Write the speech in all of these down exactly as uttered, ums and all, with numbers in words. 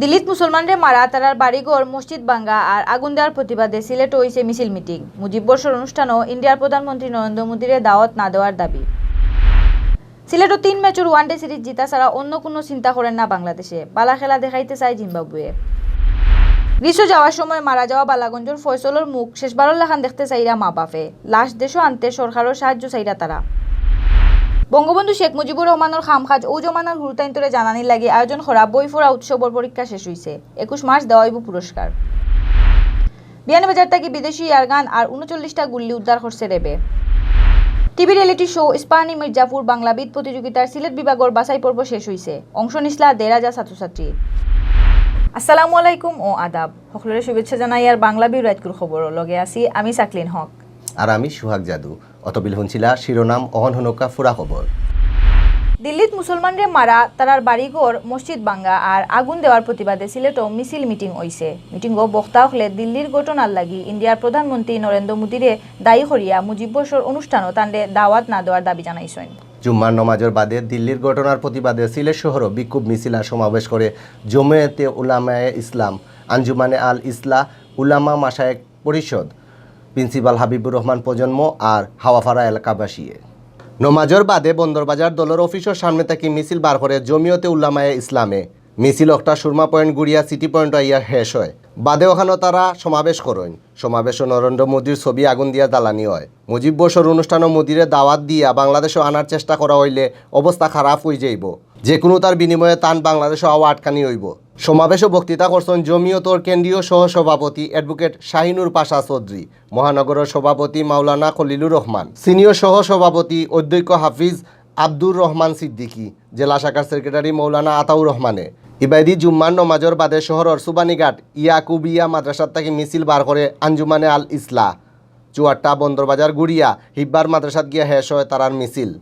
দিল্লিত মুসলমানরে মারা, তারার বাড়িঘর, মসজিদ ভাঙ্গা আর আগুন দেওয়ার প্রতিবাদে সিলেটও অইছে মিছিল মিটিং। মুজিব বর্ষর অনুষ্ঠানও ইন্ডিয়ার প্রধানমন্ত্রী নরেন্দ্র মোদীরে দাওয়াত না দেওয়ার দাবি। সিলেটও তিন ম্যাচর ওয়ানডে সিরিজ জিতা ছাড়া অন্য কুনু চিন্তা করের না বাংলাদেশে। বালা খেলা দেখাইতে চায় জিম্বাবুয়ে। গ্রিসও যাওয়ার সময় মারা যাওয়া বালাগঞ্জর ফয়সলর মুখ শেষবারর লাখান দেখতে চাইরা মা বাফে। লাশ দেশো আনতে সরকারর সাহায্য চাইরা তারা। বঙ্গবন্ধু শেখ মুজিবুর রহমানর কাম কাজ অউ জমানার হুরুতাইন্তরে জানানির লাগি আয়োজন করা বই পড়া উৎসবর পরীক্ষা শেষ অইছে। একুশ মার্চ দেওয়া অইবো পুরস্কার। বিয়ানীবাজার থাকি বিদেশি এয়ারগান আর ঊনচল্লিশটা গুল্লি উদ্ধার করছে র‍্যাবে। টিভি রিয়েলিটি শো ইস্পাহানি মির্জাপুর বাংলাবিদ প্রতিযোগিতার সিলেট বিভাগর বাছাই পর্ব শেষ অইছে। অংশ নিছলা দেড় হাজার ছাত্রছাত্রী। আসসালামু আলাইকুম ও আদাব। হকলরে শুভেচ্ছা জানাইয়ার বাংলাবিদ রাইতকুর খবরর লগে আছি আমি সাকলিন হক। আর আমি সুহাগ জাদু। অতবিল হুনছিলা শিরোনাম, অখন হুনউক্কা ফুরা খবর। দিল্লিত মুসলমানরে মারা, তারার বাড়িঘর, মসজিদ ভাঙ্গা আর আগুন দেওয়ার প্রতিবাদে সিলেটও মিছিল মিটিং অইছে। মিটিংও বক্তা অকলে দিল্লির ঘটনার লাগি ইন্ডিয়ার প্রধানমন্ত্রী নরেন্দ্র মোদীরে দায়ী করিয়া মুজিব বর্ষর অনুষ্ঠানও তানরে দাওয়াত না দেওয়ার দাবি জানাইছইন। জুম্মার নমাজর বাদে দিল্লির ঘটনার প্রতিবাদে সিলেট শহরও বিক্ষোভ মিছিল আর সমাবেশ করে জমিয়তে উলামায়ে ইসলাম, আঞ্জুমানে আল ইসলাহ, উলামা মাশায়েখ পরিষদ, প্রিন্সিপাল হাবিবুর রহমান প্রজন্ম আর হাওয়াপাড়া এলাকাবাসীয়ে। নমাজর বাদে বন্দরবাজার দলর অফিসর সামনে থাকি মিছিল বার করে জমিয়তে উলামায়ে ইসলামে। মিছিল অকটা সুরমা পয়েন্ট ঘুরিয়া সিটি পয়েন্টও আইয়া শেষ অয়। বাদে অখানো তারা সমাবেশ করইন। সমাবেশও নরেন্দ্র মোদীর ছবি আগুন দিয়া জ্বালানি অয়। মুজিব বর্ষর অনুষ্ঠানও মোদীরে দাওয়াত দিয়া বাংলাদেশও আনার চেষ্টা করা অইলে অবস্থা খারাপ অইযাইবো। যেকুনু তার বিনিময়ে তান বাংলাদেশও আওয়া আটকানি অইবো। সমাবেশও বক্তৃতা করছইন জমিয়তর কেন্দ্রীয় সহ-সভাপতি অ্যাডভোকেট শাহিনুর পাশা চৌধুরী, মহানগরর সভাপতি মাওলানা খলিলুর রহমান, সিনিয়র সহ-সভাপতি অধ্যক্ষ হাফিজ আব্দুর রহমান সিদ্দিকী, জেলা শাখার সেক্রেটারি মৌলানা আতাউর রহমানে। ইবাদি জুম্মার নমাজর বাদে শহরর সুবানীঘাট ইয়াকুবিয়া মাদ্রাসাত থাকি মিছিল বার করে আঞ্জুমানে আল ইসলাহ। চুয়াট্টা বন্দরবাজার ঘুরিয়া হিব্বার মাদ্রাসাত গিয়া শেষ অয় তারার মিছিল।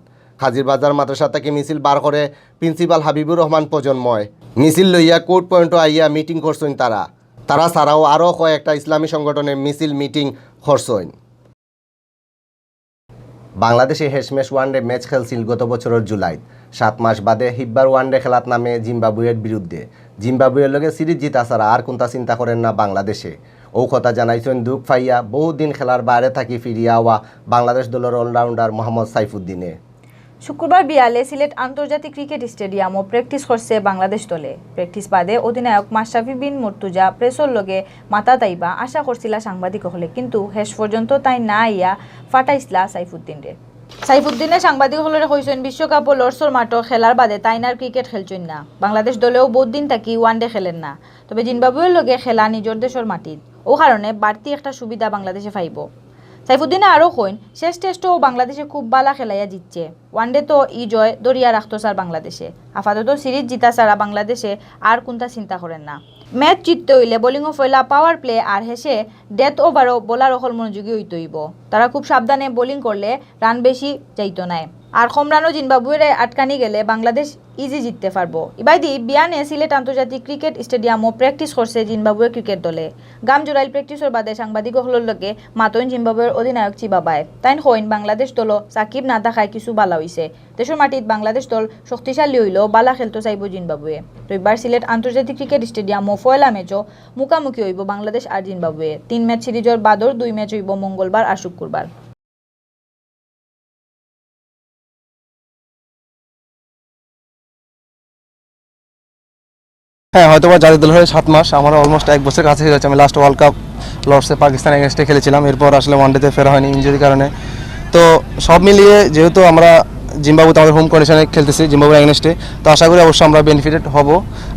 কাজিরবাজার মাদ্রাসা থাকি মিছিল বার করে প্রিন্সিপাল হাবিবুর রহমান প্রজন্ময়। মিছিল লইয়া কোর্ট পয়েন্টও আইয়া মিটিং করছইন তারা। তারা ছাড়াও আরও কয়েকটা ইসলামী সংগঠনে মিছিল মিটিং করছইন। বাংলাদেশে শেষমেশ ওয়ানডে ম্যাচ খেলছিল গত বছরর জুলাইত। সাত মাস বাদে হিব্বার ওয়ানডে খেলাত নামে জিম্বাবুয়ের বিরুদ্ধে। জিম্বাবুয়ের লগে সিরিজ জিতা ছাড়া আর কুনতা চিন্তা করের না বাংলাদেশে। অউ কথা জানাইছইন দুখ পাইয়া বহুদিন খেলার বাইরে থাকি ফিরিয়া আওয়া বাংলাদেশ দলর অলরাউন্ডার মোহাম্মদ সাইফুদ্দিনে। শুক্রবার বিয়ালে সিলেট আন্তর্জাতিক ক্রিকেট স্টেডিয়ামও প্র্যাকটিস করছে বাংলাদেশ দলে। প্র্যাকটিস বাদে অধিনায়ক মাশরাফি বিন মুর্তজা প্রেসর লগে মাতাত আইবা আশা করছিলা সাংবাদিক অকলে, কিন্তু শেষ পর্যন্ত তাইন না আইয়া ফাটাইছলা সাইফুদ্দিনরে। সাইফুদ্দিনে সাংবাদিক অকলরে কইছইন, বিশ্বকাপও লর্ডসর মাঠো খেলার বাদে তাইন আর ক্রিকেট খেলছইন না। বাংলাদেশ দলেও বউত দিন থাকি ওয়ানডে খেলের না। তবে জিম্বাবুয়ের লগে খেলা নিজর দেশর মাটিত, অউ কারণে বাড়তি একটা সুবিধা বাংলাদেশে পাইবো। সাইফুদ্দিনে আরও কইন, শেষ টেস্টও বাংলাদেশে খুব বালা খেলাইয়া জিতছে। ওয়ানডে তো ই জয় ধরিয়া রাখতো চার বাংলাদেশে। আপাতত সিরিজ জিতা ছাড়া বাংলাদেশে আর কুনতা চিন্তা করের না। ম্যাচ জিততে অইলে বোলিংও পয়লা পাওয়ার প্লে আর শেষে ডেথ ওভারও বোলার অকল মনোযোগী অইতে অইবো। তারা খুব সাবধানে বোলিং করলে রান বেশি যাইতো নায়। আর কম রানও জিম্বাবুয়েরে আটকানি গেলে বাংলাদেশ ইজি জিততে পারবো। ইবাদি বিয়ানে সিলেট আন্তর্জাতিক ক্রিকেট স্টেডিয়ামও প্র্যাকটিস করছে জিম্বাবুয়ে ক্রিকেট দলে। গাম জুড়াইল প্র্যাকটিসর বাদে সাংবাদিক অকলর লগে মাতইন জিম্বাবুয়ের অধিনায়ক চিবাবায়। তাইন কইন, বাংলাদেশ দলও সাকিব না থাকায় কিছু বালা অইছে। দেশর মাটিত বাংলাদেশ দল শক্তিশালী অইলেও বালা খেলতো চাইবো জিম্বাবুয়ে। রবিবার সিলেট আন্তর্জাতিক ক্রিকেট স্টেডিয়ামও পয়লা ম্যাচও মুখামুখি অইবো বাংলাদেশ আর জিম্বাবুয়ে। তিন ম্যাচ সিরিজর বাদর দুই ম্যাচ অইবো মঙ্গলবার আর শুক্রবার। হ্যাঁ, হয়তোবা জাতীয় দল হয়ে সাত মাস, আমার অলমোস্ট এক বছর কাছে হয়ে যাচ্ছে। আমি লাস্ট ওয়ার্ল্ড কাপ লর্ডসে পাকিস্তান এগেনস্টে খেলেছিলাম, এরপর আসলে ওয়ানডেতে ফেরা হয়নি ইঞ্জুরির কারণে। তো সব মিলিয়ে যেহেতু আমরা জিম্বাবুতে আমাদের হোম কন্ডিশনে খেলতেছি, জিম্বাবুর এগেনস্টে, তো আশা করি অবশ্যই আমরা বেনিফিটেড হব।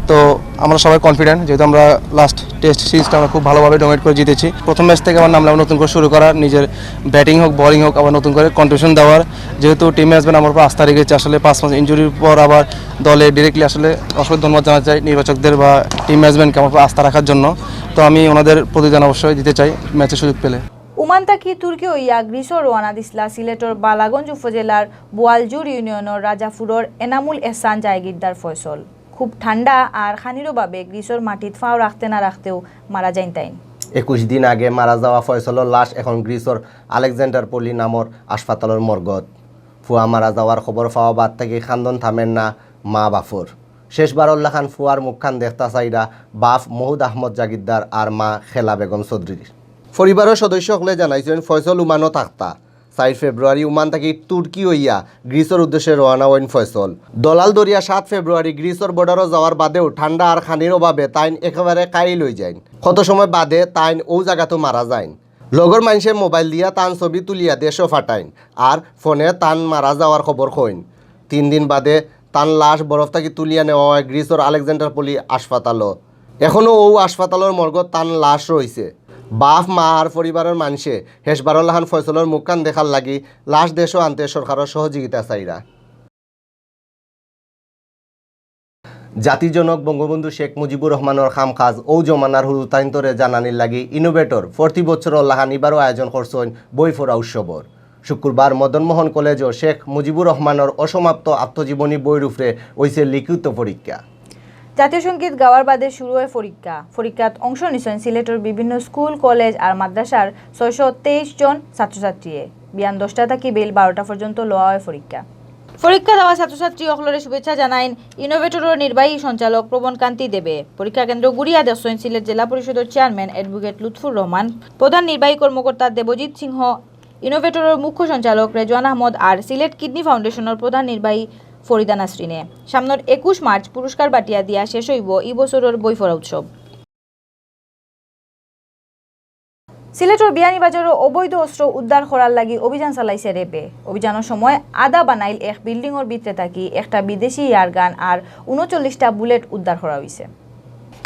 তো আমরা সবাই কনফিডেন্ট, যেহেতু আমরা লাস্ট টেস্ট সিরিজটা আমরা খুব ভালোভাবে ডমিনেট করে জিতেছি। প্রথম ম্যাচ থেকে আমার নাম লেখা নতুন করে শুরু করা, নিজের ব্যাটিং হোক, বোলিং হোক, আবার নতুন করে কন্ট্রিবিউশন দেওয়ার। যেহেতু টিম ম্যানেজমেন্ট আমার উপর আস্থা রেখেছে, আসলে পাঁচ মাস ইঞ্জুরির পর আবার দলে ডিরেক্টলি আসলে অসংখ্য ধন্যবাদ জানাতে চাই নির্বাচকদের বা টিম ম্যানেজমেন্টকে আমার উপর আস্থা রাখার জন্য। তো আমি ওনাদের প্রতিদান অবশ্যই দিতে চাই ম্যাচে সুযোগ পেলে। ওমান থাকি তুর্কি অইয়া গ্রিসও রওয়ানা দিছলা সিলেটর বালাগঞ্জ উপজেলার বোয়ালজুর ইউনিয়নর রাজাপুরর এনামুল এহসান জায়গিরদার ফয়সল। খুব ঠান্ডা আর খানির অভাবে গ্রিসর মাটিত ফাও রাখতে না রাখতেউ মারা যাইন তাইন। একুশ দিন আগে মারা যাওয়া ফয়সলর লাশ এখন গ্রিসর আলেকজান্ডার পলি নামর হাসপাতালর মর্গত। ফুয়া মারা যাওয়ার খবর পাওয়া বাদ থাকি কান্দন থামের না মা বাফর। শেষবারর লাখান ফুয়ার মুখখান দেখতা চাইরা বাফ মহুদ আহমদ জাগিরদার আর মা খেলা বেগম চৌধুরীর। পরিবারর সদস্য অকলে জানাইছইন, ফয়সল উমানো থাকতা। চাইর ফেব্রুয়ারি উমান থাকি তুর্কি অইয়া গ্রিসর উদ্দেশ্যে রওয়ানা অইন ফয়সল। দলাল ধরিয়া সাত ফেব্রুয়ারি গ্রিসর বর্ডারো যাওয়ার বাদেও ঠান্ডা আর খানির অভাবে তাইন একেবারে কাইল অইযাইন। কত সময় বাদে তাইন অউ জাগাত মারা যাইন। লগর মানষে মোবাইল দিয়া তান ছবি তুলিয়া দেশো ফাটাইন আর ফোনে তান মারা যাওয়ার খবর কইন। তিন দিন বাদে তান লাশ বরফ থাকি তুলিয়া নেওয়া অয় গ্রিসর আলেকজান্ডারপোলি হাসপাতালো। এখনো অউ হাসপাতালর মর্গত তান লাশ রইছে। বাফ, মা আর পরিবারর মানষে শেষবারর লাখান ফয়সলর মুখখান দেখার লাগি লাশ দেশো আনতে সরকারর সহযোগিতা চাইরা। জাতির জনক বঙ্গবন্ধু শেখ মুজিবুর রহমানর কাম কাজ অউ জমানার হুরুতাইন্তরে জানানির লাগি ইনোভেটর প্রতি বছরর লাখান ইবারও আয়োজন করছইন বই পড়া উৎসবর। শুক্রবার মদন মোহন কলেজো শেখ মুজিবুর রহমানর অসমাপ্ত আত্মজীবনী বইর উপরে অইছে লিখিত পরীক্ষা। জাতীয় সঙ্গীত গাওয়ার বাদে শুরু অয় পরীক্ষা। পরীক্ষাত অংশ নিছইন সিলেটর বিভিন্ন স্কুল, কলেজ আর মাদ্রাসার ছয়শো তেইশ জন ছাত্রছাত্রীয়ে। বিয়ান দশটা থাকি বেইল বারোটা পর্যন্ত লওয়া অয় পরীক্ষা। পরীক্ষা দেওয়া ছাত্রছাত্রী অকলরে শুভেচ্ছা জানাইন ইনোভেটরর নির্বাহী সঞ্চালক প্রবণ কান্তি দেবে। পরীক্ষা কেন্দ্র ঘুরিয়া দেখছইন সিলেট জেলা পরিষদর চেয়ারম্যান অ্যাডভোকেট লুৎফুর রহমান, প্রধান নির্বাহী কর্মকর্তা দেবজিৎ সিংহ, ইনোভেটরর মুখ্য সঞ্চালক রেজওয়ান আহমদ আর সিলেট কিডনি ফাউন্ডেশনর প্রধান নির্বাহী ফরিদা নাসরিনে। সামনর একুশ মার্চ পুরস্কার বাটিয়া দিয়া শেষ অইবো ই বছরর বই পড়া উৎসব। সিলেটর বিয়ানীবাজারো অবৈধ অস্ত্র উদ্ধার করার লাগি অভিযান চালাইছে র‍্যাবে। অভিযানর সময় আধা বানাইল এক বিল্ডিংর ভিতরে থাকি একটা বিদেশি এয়ারগান আর ঊনচল্লিশটা বুলেট উদ্ধার করা অইছে।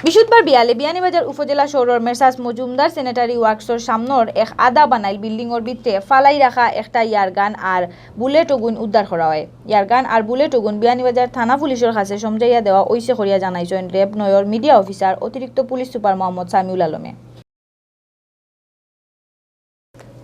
বৃহস্পতিবার বিয়ালে বিয়ানীবাজার উপজেলা শহরর মেসার্স মজুমদার স্যানিটারি ওয়ার্কসর সামনর এক আধা বানাইল বিল্ডিংর ভিতরে ফালাই রাখা একটা এয়ারগান আর বুলেট অগুইন উদ্ধার করা অয়। এয়ারগান আর বুলেট অগুইন বিয়ানীবাজার থানা পুলিশর কাছে সমঝাইয়া দেওয়া অইছে করিয়া জানাইছইন র‍্যাব নয়র মিডিয়া অফিসার অতিরিক্ত পুলিশ সুপার মোহাম্মদ সামিউল আলমে।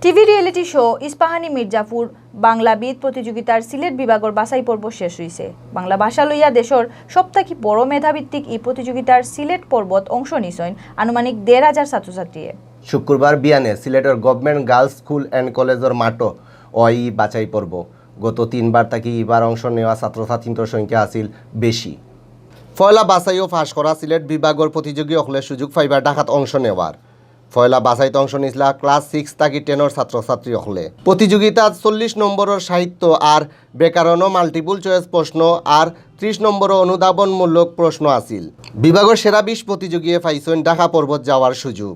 টিভি রিয়েলিটি শো ইস্পাহানি মির্জাপুর বাংলা বিদ প্রতিযোগিতার সিলেট বিভাগর বাছাই পর্ব শেষ অইছে। বাংলা ভাষা লইয়া দেশর সব থাকি বড় মেধাভিত্তিক ই প্রতিযোগিতার সিলেট পর্বত অংশ নিছইন আনুমানিক দেড় হাজার ছাত্রছাত্রীয়ে। শুক্রবার বিয়ানে সিলেটর গভর্নমেন্ট গার্লস স্কুল অ্যান্ড কলেজর মাঠো অয় ই বাছাই পর্ব। গত তিনবার থাকি ইবার অংশ নেওয়া ছাত্রছাত্রীর সংখ্যা আছিল বেশি। পয়লা বাছাইও পাশ করা সিলেট বিভাগর প্রতিযোগী অকলে সুযোগ পাইবা ঢাকাত অংশ নেওয়ার। পয়লা বাছাইত অংশ নিছলা ক্লাস সিক্স থাকি টেনর ছাত্রছাত্রী অকলে। প্রতিযোগিতাত চল্লিশ নম্বরর সাহিত্য আর ব্যাকরণও মাল্টিপল চয়েস প্রশ্ন আর ত্রিশ নম্বরও অনুধাবনমূলক প্রশ্ন আছিল। বিভাগর সেরা বিশ প্রতিযোগীয়ে পাইছইন ঢাকা পর্বত যাওয়ার সুযোগ।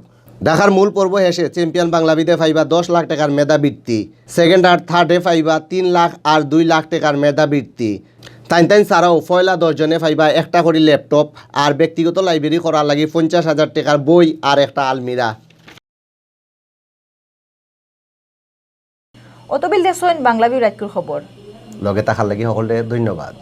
ঢাকার মূল পর্ব শেষে চ্যাম্পিয়ন বাংলাবিদে পাইবা দশ লাখ টেকার মেধাবৃত্তি, সেকেন্ড আর থার্ডে পাইবা তিন লাখ আর দুই লাখ টেকার মেধাবৃত্তি। তাইন তাইন ছাড়াও পয়লা দশ জনে পাইবা একটা করি ল্যাপটপ আর ব্যক্তিগত লাইব্রেরি করার লাগি পঞ্চাশ হাজার টেকার বই আর একটা আলমিরা। অতবিল দেখছইন বাংলা ভিউ রাইতকুর খবর। লগে থাকার লাগি সকলরে ধন্যবাদ।